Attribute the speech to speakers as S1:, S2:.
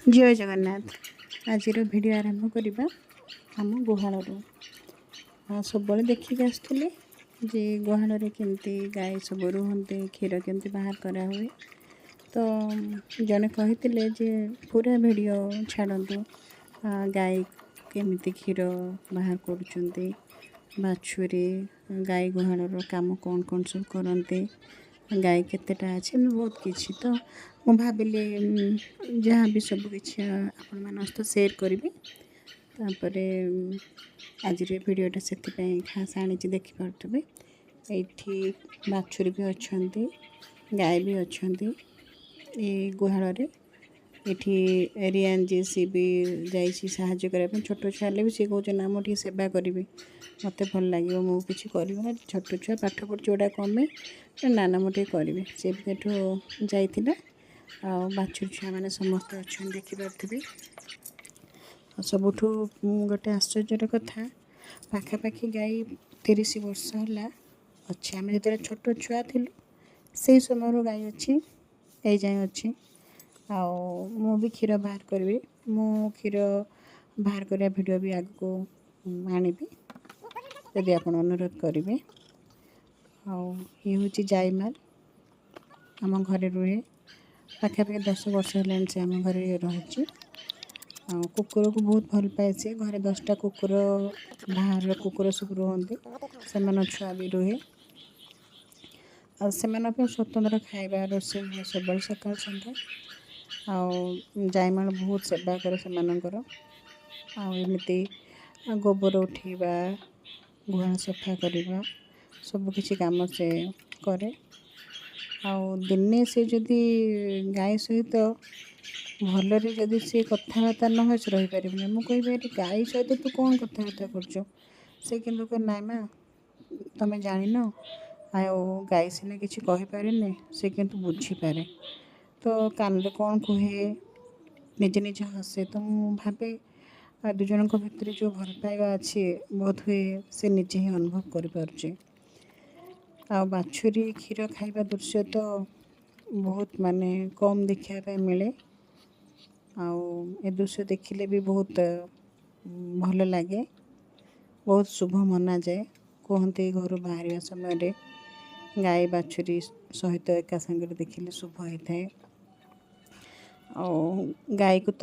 S1: ଜୟ ଜଗନ୍ନାଥ। ଆଜିର ଭିଡ଼ିଓ ଆରମ୍ଭ କରିବା ଆମ ଗୁହାଳରୁ। ସବୁବେଳେ ଦେଖିକି ଆସୁଥିଲି ଯେ ଗୁହାଳରେ କେମିତି ଗାଈ ସବୁ ରୁହନ୍ତି, କ୍ଷୀର କେମିତି ବାହାର କରାହୁଏ। ତ ଜଣେ କହିଥିଲେ ଯେ ପୁରା ଭିଡ଼ିଓ ଛାଡ଼ନ୍ତୁ, ଗାଈ କେମିତି କ୍ଷୀର ବାହାର କରୁଛନ୍ତି, ବାଛୁରୀ, ଗାଈ ଗୁହାଳର କାମ କ'ଣ କ'ଣ ସବୁ କରନ୍ତି, ଗାଈ କେତେଟା ଅଛି, ଏମିତି ବହୁତ କିଛି। ତ ମୁଁ ଭାବିଲି ଯାହା ବି ସବୁ କିଛି ଆପଣମାନଙ୍କ ସହିତ ସେୟାର କରିବି। ତାପରେ ଆଜିର ଭିଡ଼ିଓଟା ସେଥିପାଇଁ ଖାସ୍ ଆଣିଛି। ଦେଖିପାରୁଥିବେ, ଏଇଠି ବାଛୁରୀ ବି ଅଛନ୍ତି, ଗାଈ ବି ଅଛନ୍ତି ଏଇ ଗୁହାଳରେ। ଏଠି ରିଆନ୍ ଯିଏ, ସିଏ ବି ଯାଇଛି ସାହାଯ୍ୟ କରିବା ପାଇଁ। ଛୋଟ ଛୁଆ ହେଲେ ବି ସିଏ କହୁଛି, ନା, ମୁଁ ଟିକେ ସେବା କରିବି, ମୋତେ ଭଲ ଲାଗିବ, ମୁଁ କିଛି କରିବି ନା। ଛୋଟ ଛୁଆ, ପାଠ ପଢ଼ୁଛି ଯେଉଁଟା କମେ। ନା ନା, ମୁଁ ଟିକେ କରିବି। ସିଏ ବି ଏଠୁ ଯାଇଥିଲା। ଆଉ ବାଛୁରୀ ଛୁଆମାନେ ସମସ୍ତେ ଅଛନ୍ତି, ଦେଖିପାରୁଥିବେ। ଆଉ ସବୁଠୁ ଗୋଟେ ଆଶ୍ଚର୍ଯ୍ୟର କଥା, ପାଖାପାଖି ଗାଈ 30 ବର୍ଷ ହେଲା ଅଛି। ଆମେ ଯେତେବେଳେ ଛୋଟ ଛୁଆ ଥିଲୁ, ସେଇ ସମୟରୁ ଗାଈ ଅଛି, ଏଇ ଯାଏଁ ଅଛି। ଆଉ ମୁଁ ବି କ୍ଷୀର ବାହାର କରିବି। ମୁଁ କ୍ଷୀର ବାହାର କରିବା ଭିଡ଼ିଓ ବି ଆଗକୁ ଆଣିବି, ଯଦି ଆପଣ ଅନୁରୋଧ କରିବେ। ଆଉ ଇଏ ହେଉଛି ଜାଇମାଲ, ଆମ ଘରେ ରୁହେ। ପାଖାପାଖି 10 ବର୍ଷ ହେଲାଣି ସେ ଆମ ଘରେ ରହିଛି। ଆଉ କୁକୁରକୁ ବହୁତ ଭଲ ପାଏ ସେ। ଘରେ 10ଟା କୁକୁର, ବାହାରର କୁକୁର ସବୁ ରୁହନ୍ତି, ସେମାନଙ୍କ ଛୁଆ ବି ରୁହେ। ଆଉ ସେମାନଙ୍କ ପାଇଁ ସ୍ୱତନ୍ତ୍ର ଖାଇବା ରୋଷେଇ ହୁଏ ସବୁବେଳେ ସକାଳ ସନ୍ଧ୍ୟା। ଆଉ ଜାଇମାଳ ବହୁତ ସେବା କରେ ସେମାନଙ୍କର। ଆଉ ଏମିତି ଗୋବର ଉଠେଇବା, ଗୁହାଳ ସଫା କରିବା, ସବୁକିଛି କାମ ସେ କରେ। ଆଉ ଦିନେ ସେ ଯଦି ଗାଈ ସହିତ ଭଲରେ ଯଦି ସେ କଥାବାର୍ତ୍ତା ନ ହୁଏ, ସେ ରହିପାରିବନି। ମୁଁ କହିବି, ଆରେ, ଗାଈ ସହିତ ତୁ କ'ଣ କଥାବାର୍ତ୍ତା କରୁଛୁ? ସେ କିନ୍ତୁ କହେ, ନାଇଁ ମା, ତମେ ଜାଣିନ। ଆଉ ଗାଈ ସିନା କିଛି କହିପାରେନି, ସେ କିନ୍ତୁ ବୁଝିପାରେ। ତ କାନରେ କ'ଣ କୁହେ, ନିଜେ ନିଜେ ହସେ। ତ ମୁଁ ଭାବେ, ଦୁଇ ଜଣଙ୍କ ଭିତରେ ଯେଉଁ ଭଲ ପାଇବା ଅଛି, ବୋଧ ହୁଏ ସେ ନିଜେ ହିଁ ଅନୁଭବ କରିପାରୁଛି। ଆଉ ବାଛୁରୀ କ୍ଷୀର ଖାଇବା ଦୃଶ୍ୟ ତ ବହୁତ ମାନେ କମ୍ ଦେଖିବା ପାଇଁ ମିଳେ। ଆଉ ଏ ଦୃଶ୍ୟ ଦେଖିଲେ ବି ବହୁତ ଭଲ ଲାଗେ, ବହୁତ ଶୁଭ ମନାଯାଏ। କୁହନ୍ତି, ଘରୁ ବାହାରିବା ସମୟରେ ଗାଈ ବାଛୁରୀ ସହିତ ଏକା ସାଙ୍ଗରେ ଦେଖିଲେ ଶୁଭ ହେଇଥାଏ। ଆଉ ଗାଈକୁ ତ